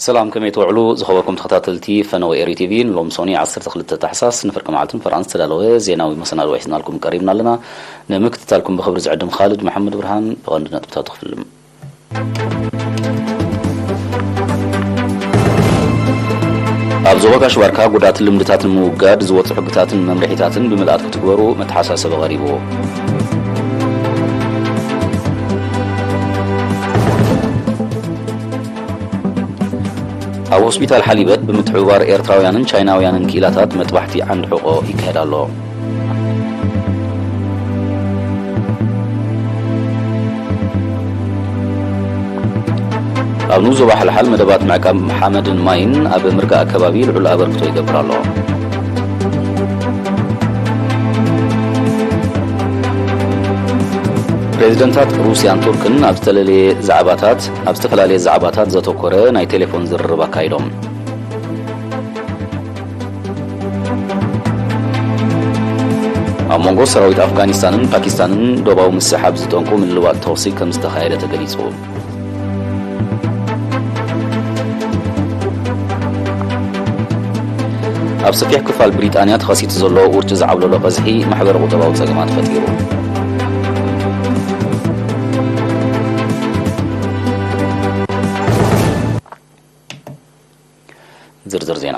ሰላም፣ ከመይ ትውዕሉ ዝኸበርኩም ተኸታተልቲ ፈነወ ኤሪ ቲቪ? ንሎም ሶኒ ዓሰርተ ክልተ ታሕሳስ ንፍርቂ መዓልትን ፈራን ዝተዳለወ ዜናዊ መሰናድኦ ሒዝናልኩም ቀሪብና ኣለና። ንምክትታልኩም ብኽብሪ ዝዕድም ካልድ መሓመድ ብርሃን። ብቐንዲ ነጥብታቱ ክፍልም። ኣብ ዞባ ጋሽ ባርካ ጎዳእቲ ልምድታት ንምውጋድ ዝወፁ ሕግታትን መምርሒታትን ብምልኣት ክትግበሩ መተሓሳሰቢ ቀሪቡ። ኣብ ሆስፒታል ሓሊበት ብምትሕብባር ኤርትራውያንን ቻይናውያንን ክኢላታት መጥባሕቲ ዓንዲ ሕቖ ይካየድ ኣሎ። ኣብ ንኡስ ዞባ ሓልሓል መደባት ምዕቃብ ሓመድን ማይን ኣብ ምርጋእ ኣከባቢ ልዑል ኣበርክቶ ይገብር ኣሎ። ፕሬዚደንታት ሩስያን ቱርክን ኣብ ዝተፈላለየ ዛዕባታት ኣብ ዝተፈላለየ ዛዕባታት ዘተኮረ ናይ ቴሌፎን ዝርርብ ኣካይዶም። ኣብ መንጎ ሰራዊት ኣፍጋኒስታንን ፓኪስታንን ዶባዊ ምስሕሓብ ዝጠንቁ ምልልዋጥ ተኹሲ ከም ዝተኻየደ ተገሊጹ። ኣብ ሰፊሕ ክፋል ብሪጣንያ ተኸሲቱ ዘሎ ውርጪ ዝዓብለሎ ቀዝሒ ማሕበረ ቁጠባዊ ጸገማት ፈጢሩ። ዝርዝር ዜና።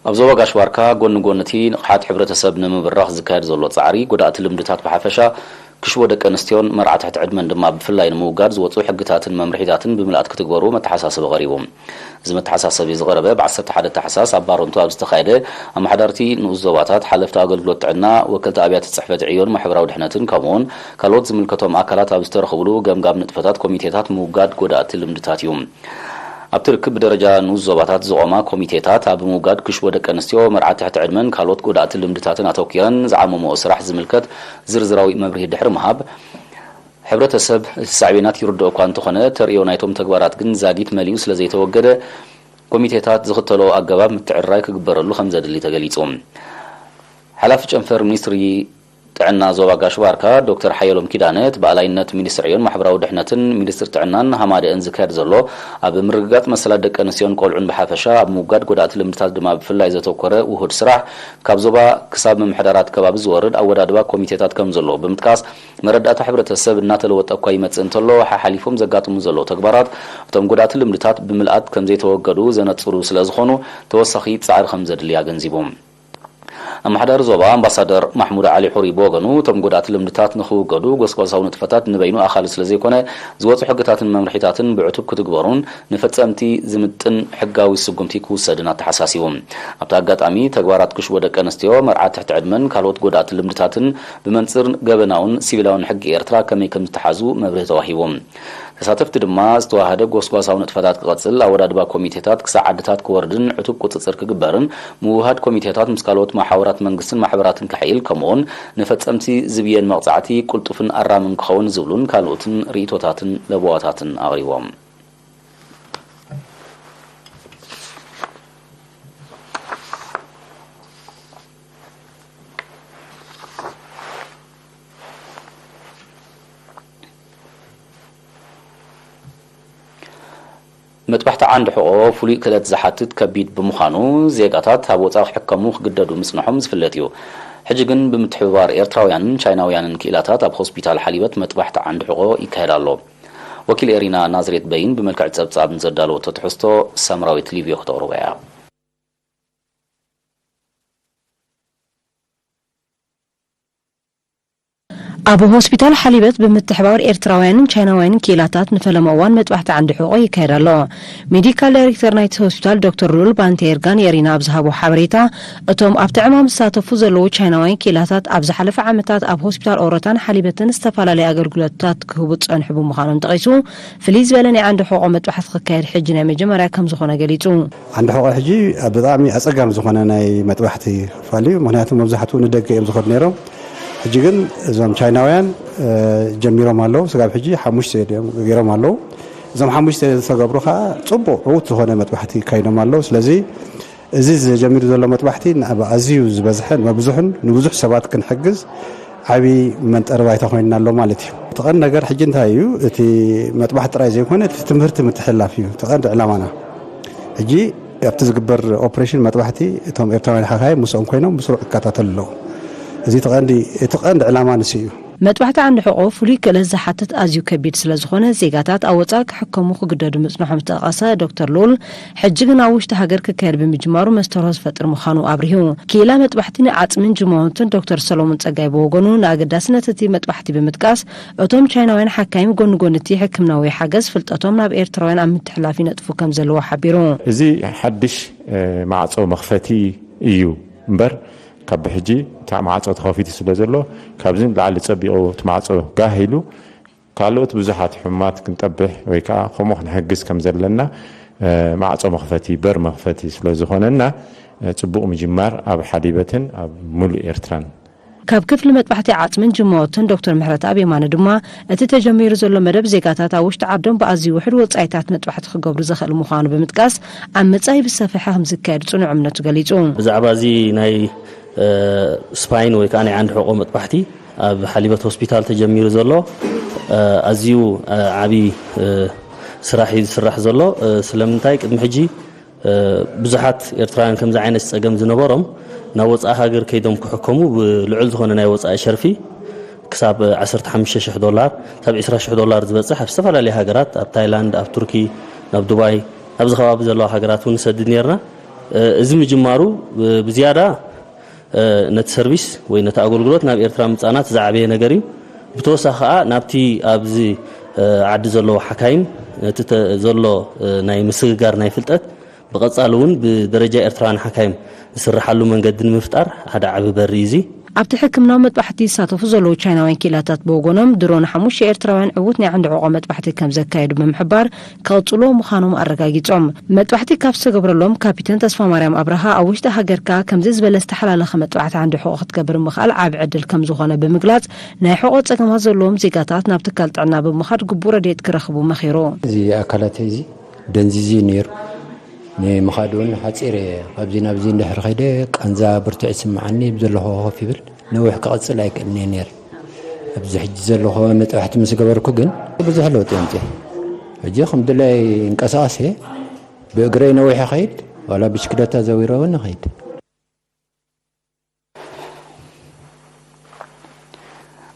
ኣብ ዞባ ጋሽ ባርካ ጎኒ ጎኒ እቲ ንቕሓት ሕብረተሰብ ንምብራኽ ዝካየድ ዘሎ ጻዕሪ፣ ጎዳእቲ ልምድታት ብሓፈሻ፣ ክሽቦ ደቂ ኣንስትዮን መርዓ ትሕቲ ዕድመን ድማ ብፍላይ ንምውጋድ ዝወጹ ሕግታትን መምርሒታትን ብምልኣት ክትግበሩ መተሓሳሰቢ ቀሪቡ። እዚ መተሓሳሰቢ ዝቐረበ ብ ዓሰርተ ሓደ ታሕሳስ ኣብ ባረንቱ ኣብ ዝተኻየደ ኣመሓዳርቲ ንኡስ ዞባታት፣ ሓለፍቲ ኣገልግሎት ጥዕና፣ ወከልቲ ኣብያተ ጽሕፈት ዕዮን ማሕበራዊ ድሕነትን ከምኡውን ካልኦት ዝምልከቶም ኣካላት ኣብ ዝተረኽብሉ ገምጋም ንጥፈታት ኮሚቴታት ምውጋድ ጎዳእቲ ልምድታት እዩ። ኣብቲ ርክብ ብደረጃ ንኡስ ዞባታት ዝቖማ ኮሚቴታት ኣብ ምውጋድ ክሽቦ ደቂ ኣንስትዮ፣ መርዓ ትሕቲ ዕድመን ካልኦት ጎዳእቲ ልምድታትን ኣተኲረን ዝዓመመኦ ስራሕ ዝምልከት ዝርዝራዊ መብርሂ ድሕሪ ምሃብ፣ ሕብረተሰብ እቲ ሳዕቤናት ይርድኦ እኳ እንተኾነ፣ ተርእዮ ናይቶም ተግባራት ግን ዛጊት መሊኡ ስለ ዘይተወገደ፣ ኮሚቴታት ዝኽተልኦ ኣገባብ ምትዕርራይ ክግበረሉ ከም ዘድሊ ተገሊጹ። ሓላፊ ጨንፈር ሚኒስትሪ ጥዕና ዞባ ጋሽ ባርካ ዶክተር ሓየሎም ኪዳነ፣ እቲ ብኣላይነት ሚኒስትር ዕዮን ማሕበራዊ ድሕነትን ሚኒስትር ጥዕናን ሃማደአን ዝካየድ ዘሎ ኣብ ምርግጋጽ መሰላት ደቂ ኣንስትዮን ቆልዑን ብሓፈሻ፣ ኣብ ምውጋድ ጎዳእቲ ልምድታት ድማ ብፍላይ ዘተኮረ ውሁድ ስራሕ ካብ ዞባ ክሳብ ምምሕዳራት ከባቢ ዝወርድ ኣወዳድባ ኮሚቴታት ከም ዘሎ ብምጥቃስ፣ መረዳእታ ሕብረተሰብ እናተለወጠ እኳ ይመጽእ እንተሎ፣ ሓሓሊፎም ዘጋጥሙ ዘለዉ ተግባራት እቶም ጎዳእቲ ልምድታት ብምልኣት ከም ዘይተወገዱ ዘነጽሩ ስለ ዝኾኑ፣ ተወሳኺ ጻዕሪ ከም ዘድሊ ኣገንዚቡ። ኣመሓዳሪ ዞባ ኣምባሳደር ማሕሙድ ዓሊ ሑሪ ብወገኑ፣ እቶም ጎዳእቲ ልምድታት ንኽውገዱ ጎስጓሳዊ ንጥፈታት ንበይኑ ኣኻሊ ስለ ዘይኮነ፣ ዝወጹ ሕግታትን መምርሒታትን ብዕቱብ ክትግበሩን ንፈጸምቲ ዝምጥን ሕጋዊ ስጉምቲ ክውሰድን ኣተሓሳሲቡ። ኣብቲ ኣጋጣሚ፣ ተግባራት ክሽቦ ደቂ ኣንስትዮ፣ መርዓ ትሕቲ ዕድመን ካልኦት ጎዳእቲ ልምድታትን ብመንጽር ገበናውን ሲቪላውን ሕጊ ኤርትራ ከመይ ከም ዝተሓዙ መብርሂ ተዋሂቡ። ተሳተፍቲ ድማ ዝተዋሃደ ጎስጓሳዊ ንጥፈታት ክቐጽል፣ ኣወዳድባ ኮሚቴታት ክሳዕ ዓድታት ክወርድን ዕቱብ ቁጽጽር ክግበርን፣ ምውህሃድ ኮሚቴታት ምስ ካልኦት መሓውራት መንግስትን ማሕበራትን ክሕይል፣ ከምኡውን ንፈጸምቲ ዝብየን መቕጻዕቲ ቅልጡፍን ኣራምን ክኸውን ዝብሉን ካልኦትን ርእይቶታትን ለበዋታትን ኣቕሪቦም። መጥባሕቲ ዓንዲ ሕቖ ፍሉይ ክእለት ዝሓትት ከቢድ ብምዃኑ፣ ዜጋታት ኣብ ወጻኢ ክሕከሙ ክግደዱ ምጽንሖም ዝፍለጥ እዩ። ሕጂ ግን ብምትሕብባር ኤርትራውያንን ቻይናውያንን ክኢላታት ኣብ ሆስፒታል ሓሊበት መጥባሕቲ ዓንዲ ሕቖ ይካየድ ኣሎ። ወኪል ኤሪና ናዝሬት በይን ብመልክዕ ጸብጻብ ንዘዳለወቶ ትሕዝቶ ሳምራዊት ሊብዮ ክተቕርቦ እያ። ኣብ ሆስፒታል ሓሊበት ብምትሕባር ኤርትራውያንን ቻይናውያንን ክኢላታት ንፈለማ እዋን መጥባሕቲ ዓንዲ ሕቖ ይካየድ ኣሎ። ሜዲካል ዳይሬክተር ናይቲ ሆስፒታል ዶክተር ሉል ባንቴርጋን የሪና ኣብ ዝሃቦ ሓበሬታ፣ እቶም ኣብቲ ዕማም ዝሳተፉ ዘለዉ ቻይናውያን ክኢላታት ኣብ ዝሓለፈ ዓመታት ኣብ ሆስፒታል ኦሮታን ሓሊበትን ዝተፈላለዩ ኣገልግሎታት ክህቡ ዝጸንሑ ብምዃኖም ጠቒሱ፣ ፍልይ ዝበለ ናይ ዓንዲ ሕቖ መጥባሕቲ ክካየድ ሕጂ ናይ መጀመርያ ከም ዝኾነ ገሊጹ። ዓንዲ ሕቖ ሕጂ ብጣዕሚ ኣጸጋሚ ዝኾነ ናይ መጥባሕቲ ክፋል እዩ። ምኽንያቱ መብዛሕትኡ ንደገ እዮም ዝኸዱ ነይሮም። ሕጂ ግን እዞም ቻይናውያን፣ እ፣ ጀሚሮም ኣለዉ። ስጋብ ሕጂ ሓሙሽተ እዮም ገይሮም ኣለዉ። እዞም ሓሙሽተ ዝተገብሩ ኸዓ ጽቡቕ ዕዉት ዝኾነ መጥባሕቲ ይካይዶም ኣለዉ። ስለዚ እዚ ዘጀሚሩ ዘሎ መጥባሕቲ ናብ ኣዝዩ ዝበዝሐ፣ መብዝሑን ንብዙሕ ሰባት ክንሕግዝ ዓቢ መንጠሪ ባይታ ኮይንና ኣሎ ማለት እዩ። እቲ ቀንዲ ነገር ሕጂ እንታይ እዩ? እቲ መጥባሕቲ ጥራይ ዘይኮነ፣ እቲ ትምህርቲ ምትሕልላፍ እዩ እቲ ቀንዲ ዕላማና። ሕጂ ኣብቲ ዝግበር ኦፕሬሽን መጥባሕቲ፣ እቶም ኤርትራውያን ሓካይም ምስኦም ኮይኖም ብስሩዕ ይከታተሉ ኣለዉ። እዚ እቲ ቀንዲ፣ እቲ ቀንዲ ዕላማ ንሱ እዩ። መጥባሕቲ ዓንዲ ሕቖ ፍሉይ ክእለት ዝሓትት ኣዝዩ ከቢድ ስለ ዝኾነ፣ ዜጋታት ኣብ ወጻኢ ክሕከሙ ክግደዱ ምጽንሖም ዝተጠቐሰ ዶክተር ልኡል፣ ሕጂ ግን ኣብ ውሽጢ ሃገር ክካየድ ብምጅማሩ መስተርሆ ዝፈጥር ምዃኑ ኣብሪሁ። ክኢላ መጥባሕቲ ንዓጽምን ጅማውንትን ዶክተር ሰሎሞን ጸጋይ ብወገኑ፣ ንኣገዳስነት እቲ መጥባሕቲ ብምጥቃስ፣ እቶም ቻይናውያን ሓካይም ጎኒ ጎኒ እቲ ሕክምናዊ ሓገዝ፣ ፍልጠቶም ናብ ኤርትራውያን ኣብ ምትሕልላፍ ይነጥፉ ከም ዘለዉ ሓቢሩ። እዚ ሓድሽ፣ እ፣ ማዕጾ መኽፈቲ እዩ እምበር፣ ካብ ብሕጂ እቲ ማዕጾ ተኸፊቱ ስለ ዘሎ፣ ካብዚ ንላዕሊ ጸቢቑ እቲ ማዕጾ ጋህ ኢሉ፣ ካልኦት ብዙሓት ሕሙማት ክንጠብሕ ወይ ከዓ ከምኡ ክንሕግዝ ከም ዘለና፣ እ፣ ማዕጾ መኽፈቲ፣ በር መኽፈቲ ስለ ዝኾነና፣ እ፣ ጽቡቕ ምጅማር ኣብ ሓሊበትን ኣብ ሙሉእ ኤርትራን። ካብ ክፍሊ መጥባሕቲ ዓጽምን ጅማዎትን ዶክተር ምሕረተኣብ የማነ ድማ፣ እቲ ተጀሚሩ ዘሎ መደብ ዜጋታት ኣብ ውሽጢ ዓዶም ብኣዝዩ ውሑድ ወጻኢታት መጥባሕቲ ክገብሩ ዘኽእል ምዃኑ ብምጥቃስ፣ ኣብ መጻኢ ብዝሰፍሐ ከም ዝካየድ ጽኑዕ እምነቱ ገሊጹ። ብዛዕባ እዚ ናይ፣ እ፣ ስፓይን ወይ ከዓ ናይ ዓንዲ ሕቖ መጥባሕቲ ኣብ ሓሊበት ሆስፒታል ተጀሚሩ ዘሎ፣ እ፣ ኣዝዩ፣ እ፣ ዓቢ፣ እ፣ ስራሕ እዩ ዝስራሕ ዘሎ። እ፣ ስለምንታይ ቅድሚ ሕጂ፣ እ፣ ብዙሓት ኤርትራውያን ከምዚ ዓይነት ጸገም ዝነበሮም ናብ ወጻኢ ሃገር ከይዶም ክሕከሙ ብልዑል ዝኾነ ናይ ወጻኢ ሸርፊ ክሳብ ዓሰርተ ሓሙሽተ ሽሕ ዶላር፣ ክሳብ ዕስራ ሽሕ ዶላር ዝበጽሕ ኣብ ዝተፈላለያ ሃገራት፣ ኣብ ታይላንድ፣ ኣብ ቱርኪ፣ ናብ ዱባይ፣ ኣብዚ ከባቢ ዘለዋ ሃገራት እውን ንሰድድ ነርና። እ፣ እዚ ምጅማሩ፣ እ፣ ብዝያዳ፣ እ፣ ነቲ ሰርቪስ ወይ ነቲ ኣገልግሎት ናብ ኤርትራ ምጻና እቲ ዝዓበየ ነገር እዩ። ብተወሳኺ ከኣ ናብቲ ኣብዚ፣ እ፣ ዓዲ ዘለዉ ሓካይም እቲ ተ-፣ ዘሎ፣ እ፣ ናይ ምስግጋር ናይ ፍልጠት ብቐጻሊ እውን ብደረጃ ኤርትራውያን ሓካይም ዝስርሓሉ መንገዲ ንምፍጣር ሓደ ዓቢ በሪ እዩ እዚ። ኣብቲ ሕክምናዊ መጥባሕቲ ዝሳተፉ ዘለዉ ቻይናውያን ክኢላታት ብወገኖም፣ ድሮ ንሓሙሽተ ኤርትራውያን ዕዉት ናይ ዓንዲ ሕቖ መጥባሕቲ ከም ዘካየዱ ብምሕባር፣ ክቕጽልዎ ምዃኖም ኣረጋጊጾም። መጥባሕቲ ካብ ዝተገብረሎም ካፒተን ተስፋማርያም ኣብርሃ፣ ኣብ ውሽጢ ሃገር ከኣ ከምዚ ዝበለ ዝተሓላለኸ መጥባሕቲ ዓንዲ ሕቖ ክትገብር ምኽኣል ዓቢ ዕድል ከም ዝኾነ ብምግላጽ፣ ናይ ሕቖ ጸገማት ዘለዎም ዜጋታት ናብ ትካል ጥዕና ብምኻድ ግቡእ ረድኤት ክረኽቡ መኺሩ። እዚ ኣካላተይ እዚ ደንዚዙ ነይሩ። ንምኻድ እውን ሓፂር እየ። ካብዚ ናብዚ እንድሕር ከይደ ቃንዛ ብርቱዕ ይስምዓኒ፣ ብዘለኹ ኮፍ ይብል። ነዊሕ ክቐፅል ኣይክእልን እየ ነይረ። ኣብዚ ሕጂ ዘለኹ መጥባሕቲ ምስ ገበርኩ ግን ብዙሕ ለውጢ የምፅእ። ሕጂ ከም ድላይ እንቀሳቐስ እየ። ብእግረይ ነዊሕ እኸይድ፣ ዋላ ብሽክለታ ዘዊረ እውን እኸይድ።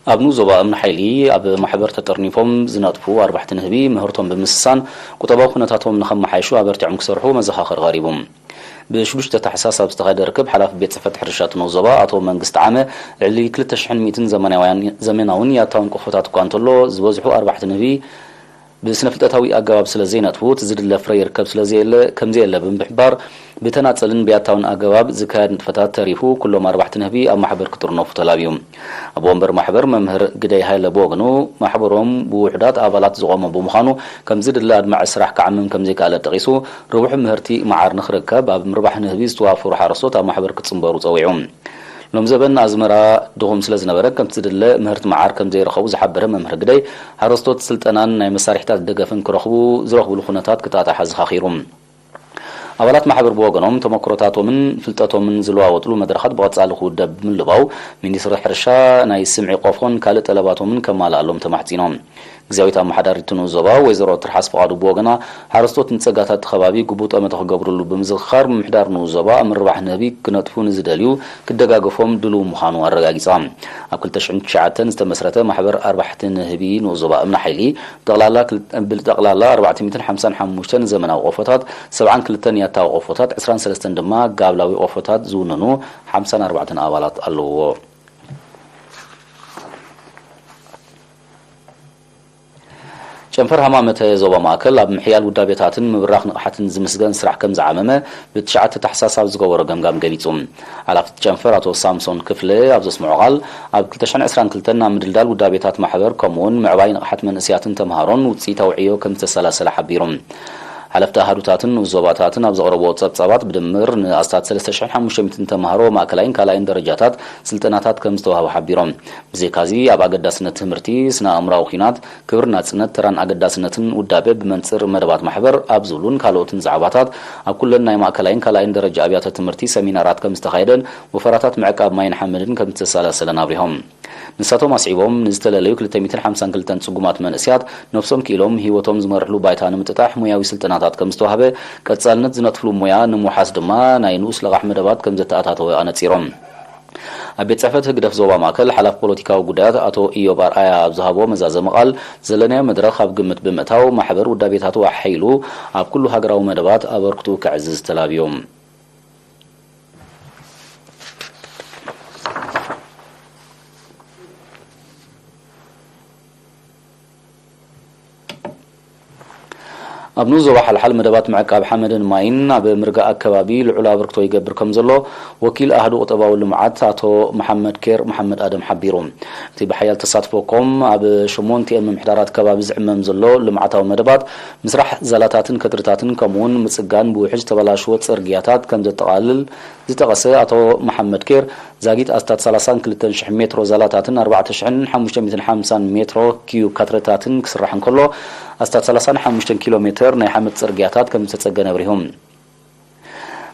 ኣብ ንኡስ ዞባ እምኒ ሓይሊ ኣብ ማሕበር ተጠርኒፎም ዝነጥፉ ኣርባሕቲ ንህቢ ምህርቶም ብምስሳን ቁጠባዊ ኩነታቶም ንኸመሓይሹ ኣበርቲዖም ክሰርሑ መዘኻኸሪ ቀሪቡ። ብሽዱሽተ ታሕሳስ ኣብ ዝተኻየደ ርክብ ሓላፊ ቤት ጽሕፈት ሕርሻ እቲ ንኡስ ዞባ ኣቶ መንግስቲ ዓመ ልዕሊ ክልተ ሽሕን ሚእትን ዘመናውያን፣ ዘመናውን ያታውን ቆፎታት እኳ እንተሎ ዝበዝሑ ኣርባሕቲ ንህቢ ብስነ-ፍልጠታዊ ኣገባብ ስለ ዘይነጥፉ፣ እቲ ዝድለ ፍረ ይርከብ ስለ ዘየለ፣ ከም ዘየለ ብምሕባር፣ ብተናጸልን ብያታውን ኣገባብ ዝካየድ ንጥፈታት ተሪፉ፣ ኩሎም ኣርባሕቲ ንህቢ ኣብ ማሕበር ክጥርነፉ ተላብዩ። ኣቦ ወንበር ማሕበር መምህር ግደይ ሃይለ ብወገኑ፣ ማሕበሮም ብውሑዳት ኣባላት ዝቖመ ብምዃኑ፣ ከም ዝድለ ኣድማዒ ስራሕ ክዓምም ከም ዘይከኣለ ጠቒሱ፣ ርቡሕ ምህርቲ መዓር ንኽርከብ፣ ኣብ ምርባሕ ንህቢ ዝተዋፈሩ ሓረስቶት ኣብ ማሕበር ክጽንበሩ ጸዊዑ። ሎም ዘበን ኣዝመራ ድኹም ስለ ዝነበረ፣ ከምቲ ዝድለ ምህርቲ መዓር ከም ዘይረኸቡ ዝሓበረ መምህር ግደይ፣ ሓረስቶት ስልጠናን ናይ መሳርሒታት ደገፍን ክረኽቡ ዝረኽብሉ ኩነታት ክጣጣሕ ኣዘኻኺሩ። ኣባላት ማሕበር ብወገኖም፣ ተመክሮታቶምን ፍልጠቶምን ዝለዋወጥሉ መድረኻት ብቐጻሊ ክውደብ ብምልባው፣ ሚኒስትሪ ሕርሻ ናይ ስምዒ ቆፎን ካልእ ጠለባቶምን ከማልኣሎም ተማሕጺኖም። ግዝያዊት ኣመሓዳሪት እቲ ንኡስ ዞባ ወይዘሮ ትርሓስ ፍቓዱ ብወገና፣ ሓረስቶት ንጸጋታት እቲ ከባቢ ግቡእ ጠመተ ክገብርሉ ብምዝኽኻር፣ ምምሕዳር ንኡስ ዞባ ኣብ ምርባሕ ንህቢ ክነጥፉ ንዝደልዩ ክደጋገፎም ድሉው ምዃኑ ኣረጋጊጻ። ኣብ ክልተ ሽሕን ትሽዓተን ዝተመስረተ ማሕበር ኣርባሕቲ ንህቢ ንኡስ ዞባ እምኒ ሓይሊ፣ ብጠቕላላ ክል-፣ ብጠቕላላ ኣርባዕተ ሚእትን ሓምሳን ሓሙሽተን ዘመናዊ ቆፎታት፣ ሰብዓን ክልተን ያታዊ ቆፎታት፣ ዕስራን ሰለስተን ድማ ጋብላዊ ቆፎታት ዝውንኑ ሓምሳን ኣርባዕተን ኣባላት ኣለውዎ። ጨንፈር ሃማመተ ዞባ ማእከል ኣብ ምሕያል ውዳቤታትን ምብራኽ ንቕሓትን ዝምስገን ስራሕ ከም ዝዓመመ ብትሽዓተ ታሕሳስ ኣብ ዝገበሮ ገምጋም ገሊጹ። ሓላፊ እቲ ጨንፈር ኣቶ ሳምሶን ክፍለ ኣብ ዘስምዖ ቃል፣ ኣብ ክልተ ሽሕን ዕስራን ክልተን ናብ ምድልዳል ውዳቤታት ማሕበር ከምኡውን ምዕባይ ንቕሓት መንእስያትን ተምሃሮን ውጽኢታዊ ዕዮ ከም ዝተሰላሰለ ሓቢሩ። ሓለፍቲ ኣሃዱታትን ንኡስ ዞባታትን ኣብ ዘቕረብዎ ጸብጻባት ብድምር ንኣስታት ሰለስተ ሽሕን ሓሙሽተ ሚእትን ተምሃሮ ማእከላይን ካልኣይን ደረጃታት ስልጠናታት ከም ዝተዋህቡ ሓቢሮም። ብዘይካዚ ኣብ ኣገዳስነት ትምህርቲ፣ ስነ ኣእምራዊ ኲናት፣ ክብሪ ናጽነት፣ ተራን ኣገዳስነትን ውዳበ ብመንጽር መደባት ማሕበር ኣብ ዝብሉን ካልኦትን ዛዕባታት ኣብ ኩለን ናይ ማእከላይን ካልኣይን ደረጃ ኣብያተ ትምህርቲ ሰሚናራት ከም ዝተኻየደን ወፈራታት ምዕቃብ ማይን ሓመድን ከም ዝተሰላሰለን ኣብሪሆም። ንሳቶም ኣስዒቦም፣ ንዝተለለዩ ክልተ ሚእትን ሓምሳን ክልተን ጽጉማት መንእሰያት ነብሶም ክኢሎም ህይወቶም ዝመርሕሉ ባይታ ንምጥጣሕ ሞያዊ ስልጠናታት ከም ዝተዋህበ፣ ቀጻልነት ዝነጥፍሉ ሞያ ንምውሓስ ድማ ናይ ንኡስ ለቓሕ መደባት ከም ዘተኣታተወ ኣነጺሮም። ኣብ ቤት ጽሕፈት ህግደፍ ዞባ ማእከል ሓላፊ ፖለቲካዊ ጉዳያት ኣቶ ኢዮብ ኣርኣያ ኣብ ዝሃቦ መዛዘሚ ቃል፣ ዘለናዮ መድረኽ ኣብ ግምት ብምእታው ማሕበር ውዳቤታት ዋሕ ሓይሉ ኣብ ኩሉ ሃገራዊ መደባት ኣበርክቱ ከዕዝዝ ተላብዮም። ኣብ ንኡስ ዞባ ሓልሓል መደባት ምዕቃብ ሓመድን ማይን ኣብ ምርጋእ ኣከባቢ ልዑል ኣበርክቶ ይገብር ከም ዘሎ ወኪል ኣህዱ ቁጠባዊ ልምዓት ኣቶ መሓመድ ኬር መሓመድ ኣደም ሓቢሩ። እቲ ብሓያል ተሳትፎ ኮም ኣብ ሸሞንቲኤን ምምሕዳራት ከባቢ ዝዕመም ዘሎ ልምዓታዊ መደባት ምስራሕ ዛላታትን ከድርታትን ከምኡውን ምጽጋን ብውሕጅ ዝተበላሸወ ጽርግያታት ከም ዘጠቓልል ዝጠቐሰ ኣቶ መሓመድ ኬር፣ ዛጊት ኣስታት ሰላሳን ክልተን ሽሕ ሜትሮ ዛላታትን ኣርባዕተ ሽሕን ሓሙሽተ ሚእትን ሓምሳን ሜትሮ ኪዩብ ካትረታትን ክስራሕ እንከሎ፣ ኣስታት ሰላሳን ሓሙሽተን ኪሎ ሜትር ናይ ሓመድ ጽርግያታት ከም ዝተጸገነ ኣብሪሁ።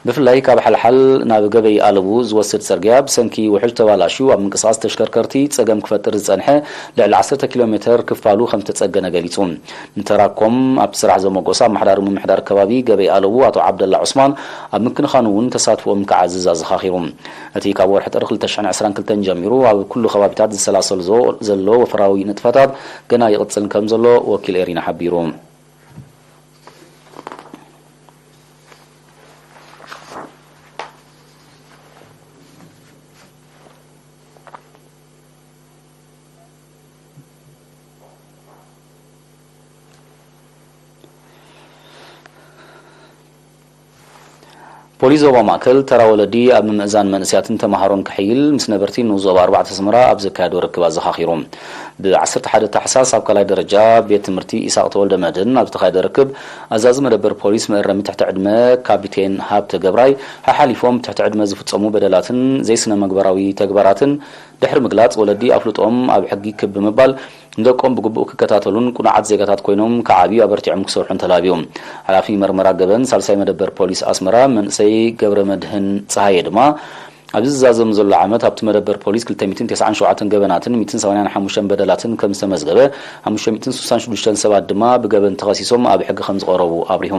ብፍላይ ካብ ሓልሓል ናብ ገበይ ኣለቡ ዝወስድ ጽርግያ ብሰንኪ ውሕጅ ተባላሽዩ ኣብ ምንቅስቓስ ተሽከርከርቲ ጸገም ክፈጥር ዝጸንሐ ልዕሊ ዓሰርተ ኪሎ ሜትር ክፋሉ ከም ዝተጸገነ ገሊጹ። ንተራኮም ኣብቲ ስራሕ ዘመጎሰ ኣመሓዳሪ ምምሕዳር ከባቢ ገበይ ኣለቡ ኣቶ ዓብደላ ዑስማን ኣብ ምክንኻኑ እውን ተሳትፎኦም ክዓዝዝ ኣዘኻኺሩ። እቲ ካብ ወርሒ ጥሪ ክልተ ሽሕን ዕስራን ክልተን ጀሚሩ ኣብ ኩሉ ከባቢታት ዝሰላሰል ዞ-፣ ዘሎ ወፍራዊ ንጥፈታት ገና ይቕጽል ከም ዘሎ ወኪል ኤሪና ሓቢሩ። ፖሊስ ዞባ ማእከል ተራ ወለዲ ኣብ ምምእዛን መንእሰያትን ተመሃሮን ክሕይል ምስ ነበርቲ ንኡስ ዞባ ኣርባዕተ ኣስመራ ኣብ ዘካየዶ ርክብ ኣዘኻኺሩ። ብ ዓሰርተ ሓደ ታሕሳስ ኣብ ካልኣይ ደረጃ ቤት ትምህርቲ ኢሳቕ ተወልደ መድህን ኣብ ዝተኻየደ ርክብ፣ ኣዛዚ መደበር ፖሊስ መእረሚ ትሕቲ ዕድመ ካፒቴን ሃብተ ገብራይ ሓሓሊፎም ትሕቲ ዕድመ ዝፍጸሙ በደላትን ዘይስነ መግባራዊ ተግባራትን ድሕሪ ምግላጽ፣ ወለዲ ኣፍልጦኦም ኣብ ሕጊ ክብ ብምባል ንደቆም ብግቡእ ክከታተሉን ቅኑዓት ዜጋታት ኮይኖም ክዓብዩ ኣበርቲዖም ክሰርሑን ተላብዮም። ሓላፊ መርመራ ገበን ሳልሳይ መደበር ፖሊስ ኣስመራ መንእሰይ ገብረ መድህን ጸሃየ ድማ፣ ኣብዚ ዝዛዘም ዘሎ ዓመት ኣብቲ መደበር ፖሊስ ክልተ ሚእትን ተስዓን ሸውዓተን ገበናትን ሚእትን ሰማንያን ሓሙሽተን በደላትን ከም ዝተመዝገበ፣ ሓሙሽተ ሚእትን ስሳን ሽዱሽተን ሰባት ድማ ብገበን ተኸሲሶም ኣብ ሕጊ ከም ዝቐረቡ ኣብሪሁ።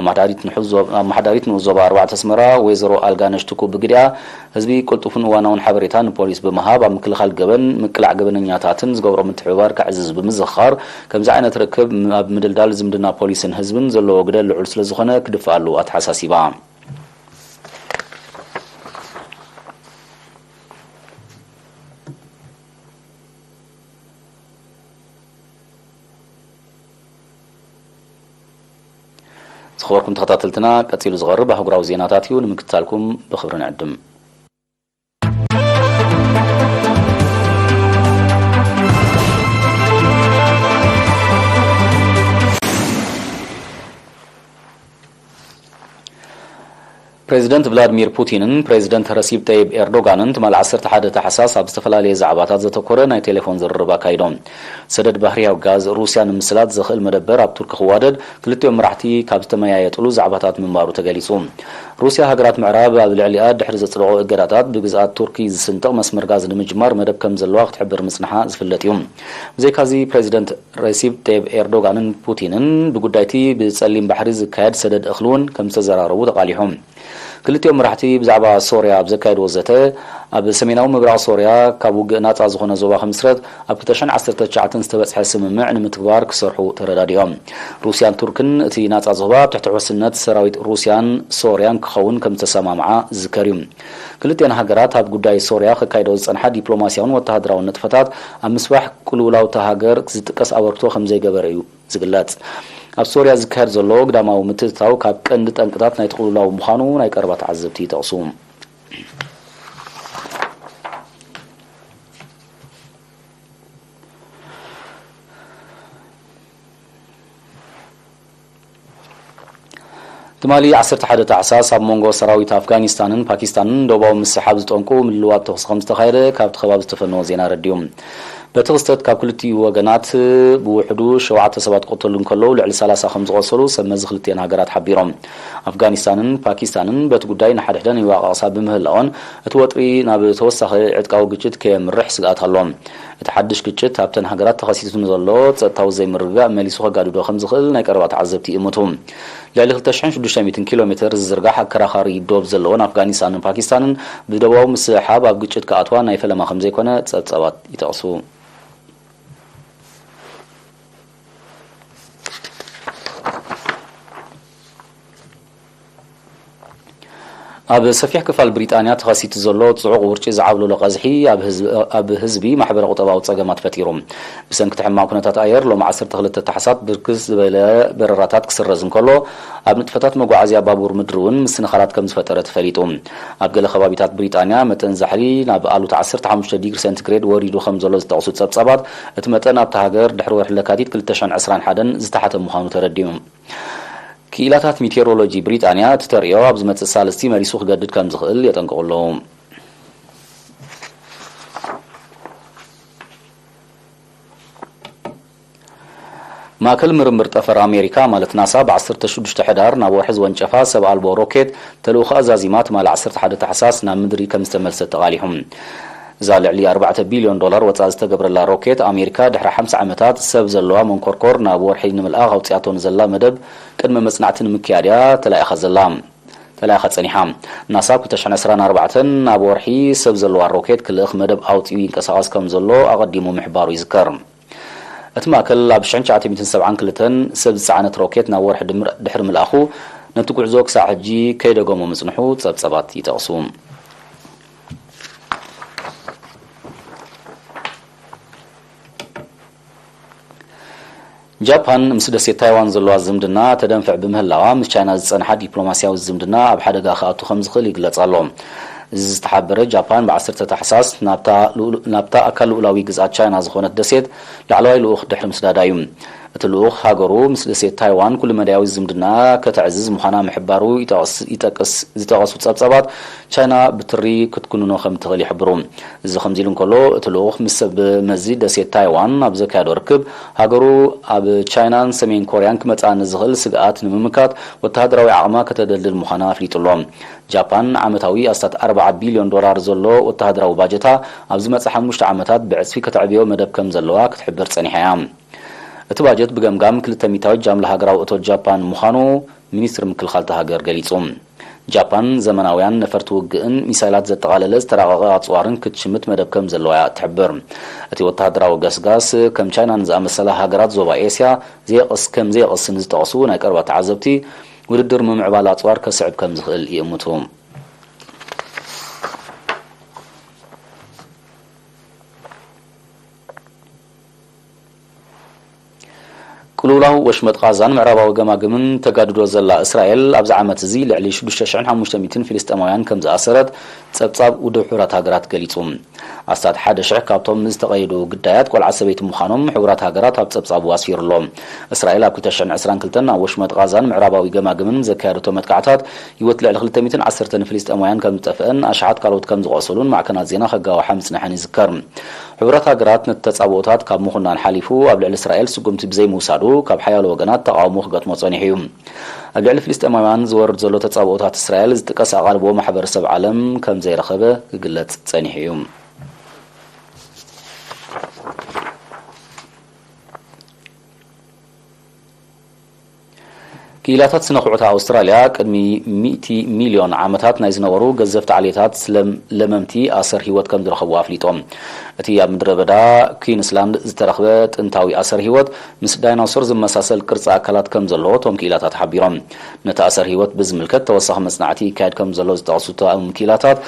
ኣመሓዳሪት ንሑዝ ዞ-፣ ኣመሓዳሪት ንኡስ ዞባ ኣርባዕተ ኣስመራ ወይዘሮ ኣልጋነሽ ትኩ ብግዲኣ፣ ህዝቢ ቅልጡፍን እዋናውን ሓበሬታ ንፖሊስ ብምሃብ ኣብ ምክልኻል ገበን፣ ምቅላዕ ገበነኛታትን ዝገብሮ ምትሕብባር ከዕዝዝ ብምዝኽኻር፣ ከምዚ ዓይነት ርክብ ኣብ ምድልዳል ዝምድና ፖሊስን ህዝብን ዘለዎ ግደ ልዑል ስለዝኾነ ክድፍኣሉ ኣተሓሳሲባ። ዝኸበርኩም ተኸታተልትና፣ ቀጺሉ ዝቐርብ ኣህጉራዊ ዜናታት እዩ። ንምክትታልኩም ብኽብሪ ንዕድም። ፕሬዚደንት ቭላድሚር ፑቲንን ፕሬዚደንት ረሲብ ጠይብ ኤርዶጋንን ትማሊ ዓሰርተ ሓደ ታሕሳስ ኣብ ዝተፈላለየ ዛዕባታት ዘተኮረ ናይ ቴሌፎን ዝርርብ ኣካይዶም። ሰደድ ባህርያዊ ጋዝ ሩስያ ንምስላጥ ዘኽእል መደበር ኣብ ቱርኪ ክዋደድ ክልቲኦም መራሕቲ ካብ ዝተመያየጥሉ ዛዕባታት ምንባሩ ተገሊጹ። ሩስያ ሃገራት ምዕራብ ኣብ ልዕሊኣ ድሕሪ ዘጽደቖ እገዳታት ብግዝኣት ቱርኪ ዝስንጥቕ መስመር ጋዝ ንምጅማር መደብ ከም ዘለዋ ክትሕብር ምጽንሓ ዝፍለጥ እዩ። ብዘይካዚ ፕሬዚደንት ረሲብ ጠይብ ኤርዶጋንን ፑቲንን ብጉዳይቲ ብጸሊም ባሕሪ ዝካየድ ሰደድ እኽሊ እውን ከም ዝተዘራረቡ ተቓሊሖም። ክልቲኦም መራሕቲ ብዛዕባ ሶርያ ኣብ ዘካየድዎ ዘተ፣ ኣብ ሰሜናዊ ምብራቕ ሶርያ ካብ ውግእ ናጻ ዝኾነ ዞባ ክምስረት ኣብ ክልተ ሽሕን ዓሰርተ ትሽዓተን ዝተበጽሐ ስምምዕ ንምትግባር ክሰርሑ ተረዳዲኦም። ሩስያን ቱርክን እቲ ናጻ ዞባ ኣብ ትሕቲ ውሕስነት ሰራዊት ሩስያን ሶርያን ክኸውን ከም ዝተሰማምዓ ዝዝከር እዩ። ክልቲኣን ሃገራት ኣብ ጉዳይ ሶርያ ከካይዶ ዝጸንሓ ዲፕሎማስያውን ወተሃደራውን ንጥፈታት ኣብ ምስፋሕ ቅልውላው እታ ሃገር ዝጥቀስ ኣበርክቶ ከም ዘይገበረ እዩ ዝግለጽ። ኣብ ሶርያ ዝካየድ ዘሎ ግዳማዊ ምትእትታው ካብ ቀንዲ ጠንቅታት ናይቲ ቅልውላው ምዃኑ ናይ ቀረባ ተዓዘብቲ ይጠቕሱ። ትማሊ ዓሰርተ ሓደ ታሕሳስ ኣብ መንጎ ሰራዊት ኣፍጋኒስታንን ፓኪስታንን ደቡባዊ ምስሓብ ዝጠንቁ ምልልዋጥ ተኹሲ ከም ዝተኻየደ ካብቲ ከባቢ ዝተፈነወ ዜና ኣረዲኡ። በቲ ክስተት ካብ ክልቲኡ ወገናት ብውሕዱ ሸውዓተ ሰባት ክቕተሉ እንከለዉ፣ ልዕሊ ሰላሳ ከም ዝቖሰሉ ሰብ መዚ ክልቲአን ሃገራት ሓቢሮም። ኣፍጋኒስታንን ፓኪስታንን በቲ ጉዳይ ንሓድሕደን ይወቃቐሳ ብምህላወን፣ እቲ ወጥሪ ናብ ተወሳኺ ዕጥቃዊ ግጭት ከየምርሕ ስግኣት ኣሎ። እቲ ሓድሽ ግጭት ኣብተን ሃገራት ተኸሲቱ ንዘሎ ጸጥታዊ ዘይምርግጋእ መሊሱ ከጋድዶ ከም ዝኽእል ናይ ቀረባ ተዓዘብቲ ይእምቱ። ልዕሊ ክልተ ሽሕን ሽዱሽተ ሚእትን ኪሎ ሜተር ዝዝርጋሕ ኣከራኻሪ ዶብ ዘለወን ኣፍጋኒስታንን ፓኪስታንን፣ ብደቡባዊ ምስሕሓብ ኣብ ግጭት ክኣትዋ ናይ ፈለማ ከም ዘይኮነ ጸብጻባት ይጠቕሱ። ኣብ ሰፊሕ ክፋል ብሪጣንያ ተኸሲቱ ዘሎ ጽዑቕ ውርጪ ዝዓብለሎ ቀዝሒ ኣብ ህዝቢ፣ ኣብ ህዝቢ ማሕበረ ቁጠባዊ ጸገማት ፈጢሩ። ብሰንኪ እቲ ሕማቕ ኩነታት ኣየር፣ ሎሚ ዓሰርተ ክልተ ታሕሳስ ብርክት ዝበለ በረራታት ክስረዝ እንከሎ፣ ኣብ ንጥፈታት መጓዓዝያ ባቡር ምድሪ እውን ምስንኻላት ከም ዝፈጠረ ተፈሊጡ። ኣብ ገለ ከባቢታት ብሪጣንያ መጠን ዛሕሊ ናብ ኣሉታ ዓሰርተ ሓሙሽተ ዲግሪ ሴንቲግሬድ ወሪዱ ከም ዘሎ ዝጠቕሱ ጸብጻባት፣ እቲ መጠን ኣብታ ሃገር ድሕሪ ወርሒ ለካቲት ክልተ ሽሕን ዕስራን ሓደን ዝተሓተ ምዃኑ ተረዲኡ። ክኢላታት ሜቴሮሎጂ ብሪጣንያ፣ እቲ ተርእዮ ኣብ ዝመጽእ ሳልስቲ መሊሱ ክገድድ ከም ዝኽእል የጠንቅቑ ኣለዉ። ማእከል ምርምር ጠፈር ኣሜሪካ ማለት ናሳ፣ ብ ዓሰርተ ሽዱሽተ ሕዳር ናብ ወርሒ ዝወንጨፋ ሰብ ኣልቦ ሮኬት ተልእኾኣ ዛዚማ፣ ትማሊ ዓሰርተ ሓደ ታሕሳስ ናብ ምድሪ ከም ዝተመልሰት ተቓሊሑ። እዛ ልዕሊ ኣርባዕተ ቢልዮን ዶላር ወጻኢ ዝተገብረላ ሮኬት፣ ኣሜሪካ ድሕሪ ሓምሳ ዓመታት ሰብ ዘለዋ መንኮርኮር ናብ ወርሒ ንምልኣኽ ኣውጺኣቶ ንዘላ መደብ ቅድመ መጽናዕቲ ንምክያድ እያ ተላኢኻ ዘላ። ተላኢኻ ጸኒሓ። ናሳ ኣብ ክልተ ሽሕን ዕስራን ኣርባዕተን ናብ ወርሒ ሰብ ዘለዋ ሮኬት ክልእኽ መደብ ኣውጺኡ ይንቀሳቐስ ከም ዘሎ ኣቐዲሙ ምሕባሩ ይዝከር። እቲ ማእከል ኣብ ሽሕን ትሽዓተ ሚእትን ሰብዓን ክልተን ሰብ ዝጸዓነት ሮኬት ናብ ወርሒ ድምር-፣ ድሕሪ ምልኣኹ፣ ነቲ ጉዕዞ ክሳዕ ሕጂ ከይደገሞ ምጽንሑ ጸብጸባት ይጠቕሱ። ጃፓን ምስ ደሴት ታይዋን ዘለዋ ዝምድና ተደንፍዕ ብምህላዋ፣ ምስ ቻይና ዝጸንሓ ዲፕሎማስያዊ ዝምድና ኣብ ሓደጋ ክኣቱ ከም ዝኽእል ይግለጽ ኣሎ። እዚ ዝተሓበረ፣ ጃፓን ብ ዓሰርተ ታሕሳስ ናብታ ልኡል-፣ ናብታ ኣካል ልኡላዊ ግዝኣት ቻይና ዝኾነት ደሴት ላዕለዋይ ልኡኽ ድሕሪ ምስዳዳ እዩ። እቲ ልኡኽ፣ ሃገሩ ምስ ደሴት ታይዋን ኩለመዳያዊ ዝምድና ከተዕዝዝ ምዃና ምሕባሩ ይጠቕስ-፣ ይጠቅስ-፣ ዝጠቐሱ ጸብጻባት፣ ቻይና ብትሪ ክትኩንኖ ከም ትኽእል ይሕብሩ። እዚ ከምዚ ኢሉ እንከሎ፣ እቲ ልኡኽ ምስ ሰብ መዚ ደሴት ታይዋን ኣብ ዘካየዶ ርክብ፣ ሃገሩ ኣብ ቻይናን ሰሜን ኮርያን ክመጽኣ ንዝኽእል ስግኣት ንምምካት ወተሃደራዊ ዓቕማ ከተደልድል ምዃና ኣፍሊጡ ኣሎ። ጃፓን ዓመታዊ ኣስታት ኣርብዓ ቢልዮን ዶላር ዘሎ ወተሃደራዊ ባጀታ፣ ኣብ ዝመጽእ ሓሙሽተ ዓመታት ብዕጽፊ ከተዕብዮ መደብ ከም ዘለዋ ክትሕብር ጸኒሓ እያ። እቲ ባጀት ብገምጋም ክልተ ሚእታዊት ጃምላ ሃገራዊ እቶት ጃፓን ምዃኑ ሚኒስትሪ ምክልኻል እታ ሃገር ገሊጹ። ጃፓን ዘመናውያን ነፈርቲ ውግእን ሚሳይላት ዘጠቓለለ ዝተራቐቐ ኣጽዋርን ክትሽምት መደብ ከም ዘለዋ እያ እትሕብር። እቲ ወተሃደራዊ ገስጋስ ከም ቻይና ንዝኣመሰላ ሃገራት ዞባ ኤስያ ዘየቕስ-፣ ከም ዘየቕስን ዝጠቕሱ ናይ ቀረባ ተዓዘብቲ፣ ውድድር ምምዕባል ኣጽዋር ከስዕብ ከም ዝኽእል ይእምቱ። ቅልውላው ወሽመጥ ቓዛን ምዕራባዊ ገማግምን ተጋድዶ ዘላ እስራኤል፣ ኣብዚ ዓመት እዚ ልዕሊ ሽዱሽተ ሽሕን ሓሙሽተ ሚእትን ፍልስጤማውያን ከም ዝኣሰረት ጸብጻብ ውድብ ሕቡራት ሃገራት ገሊጹ። ኣስታት ሓደ ሽሕ ካብቶም ዝተቐየዱ ግዳያት ቆልዓ ሰበይቲ ምዃኖም ሕቡራት ሃገራት ኣብ ጸብጻቡ ኣስፊሩ ኣሎ። እስራኤል ኣብ ክልተ ሽሕን ዕስራን ክልተን ኣብ ወሽመጥ ቓዛን ምዕራባዊ ገማግምን ዘካየደቶ መጥቃዕታት፣ ህይወት ልዕሊ ክልተ ሚእትን ዓሰርተን ፍልስጤማውያን ከም ዝጠፍአን ኣሽሓት ካልኦት ከም ዝቖሰሉን ማዕከናት ዜና ከጋውሓ ምጽንሐን ይዝከር። ሕቡራት ሃገራት ነቲ ተጻብኦታት ካብ ምኹናን ሓሊፉ፣ ኣብ ልዕሊ እስራኤል ስጉምቲ ብዘይምውሳዱ፣ ካብ ሓያሎ ወገናት ተቓውሞ ክገጥሞ ጸኒሑ እዩ። ኣብ ልዕሊ ፍልስጤማውያን ዝወርድ ዘሎ ተጻብኦታት እስራኤል ዝጥቀስ ኣቓልቦ ማሕበረሰብ ዓለም ከም ዘይረኸበ ክግለጽ ጸኒሑ እዩ። ክኢላታት ስነ ኩዕቶ ኣውስትራልያ፣ ቅድሚ ሚእቲ ሚልዮን ዓመታት ናይ ዝነበሩ ገዘፍቲ ዓሌታት ስለም-፣ ለመምቲ ኣሰር ህይወት ከም ዝረኸቡ ኣፍሊጦም። እቲ ኣብ ምድረ በዳ ኩዊንስላንድ ዝተረኽበ ጥንታዊ ኣሰር ህይወት፣ ምስ ዳይኖሶር ዝመሳሰል ቅርጺ ኣካላት ከም ዘለዎ እቶም ክኢላታት ሓቢሮም። ነቲ ኣሰር ህይወት ብዝምልከት ተወሳኺ መጽናዕቲ ይካየድ ከም ዘሎ ዝጠቕሱ እቶም ክኢላታት፣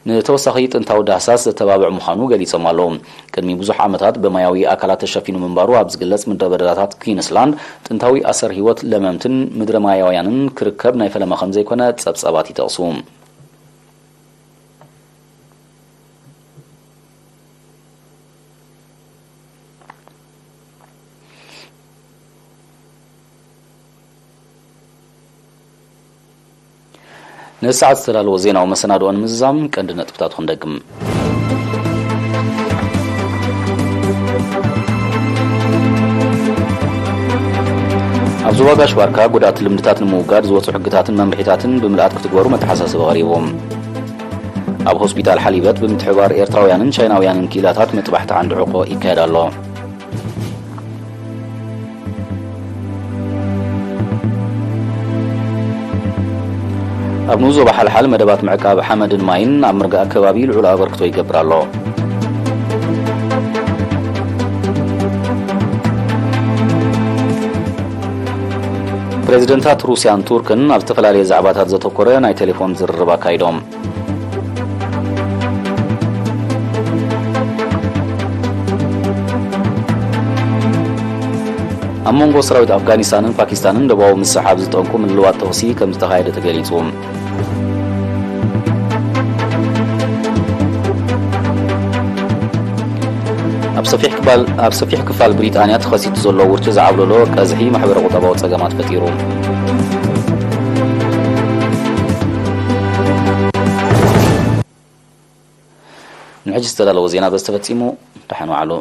ንተወሳኺ ጥንታዊ ዳህሳስ ዘተባብዕ ምዃኑ ገሊጾም ኣለዉ። ቅድሚ ብዙሕ ዓመታት ብማያዊ ኣካላት ተሸፊኑ ምንባሩ ኣብ ዝግለጽ ምድረ በዳታት ኩዊንስላንድ፣ ጥንታዊ ኣሰር ህይወት ለመምትን ምድረ ማያውያንን ክርከብ ናይ ፈለማ ከም ዘይኮነ ጸብጻባት ይጠቕሱ። ነዚ ሰዓት ዝተዳለወ ዜናዊ መሰናድኦ ንምዝዛም ቀንዲ ነጥብታቱ ክንደግም። ዞባ ጋሽ ባርካ ጎዳእቲ ልምድታት ንምውጋድ ዝወፁ ሕግታትን መምርሒታትን ብምልኣት ክትግበሩ መተሓሳሰቢ ቀሪቡ። ኣብ ሆስፒታል ሓሊበት ብምትሕባር ኤርትራውያንን ቻይናውያንን ክኢላታት መጥባሕቲ ዓንዲ ሕቆ ይካየድ ኣሎ። ኣብ ንኡስ ዞባ ሓልሓል መደባት ምዕቃብ ሓመድን ማይን ኣብ ምርጋእ ከባቢ ልዑል ኣበርክቶ ይገብር ኣሎ። ፕሬዚደንታት ሩስያን ቱርክን ኣብ ዝተፈላለየ ዛዕባታት ዘተኮረ ናይ ቴሌፎን ዝርርብ ኣካይዶም። ኣብ መንጎ ሰራዊት ኣፍጋኒስታንን ፓኪስታንን ደቡባዊ ምስሕሓብ ዝጠንቁ ምልልዋጥ ተኹሲ ከም ዝተኻየደ ተገሊጹ። ኣብ ሰፊሕ ክፋል፣ ኣብ ሰፊሕ ክፋል ብሪጣንያ ተኸሲቱ ዘሎ ውርጪ ዝዓብለሎ ቀዝሒ ማሕበረ ቁጠባዊ ጸገማት ፈጢሩ። ንሕጂ ዝተዳለወ ዜና በዚ ተፈጺሙ። ደሓን ዋዕሉ።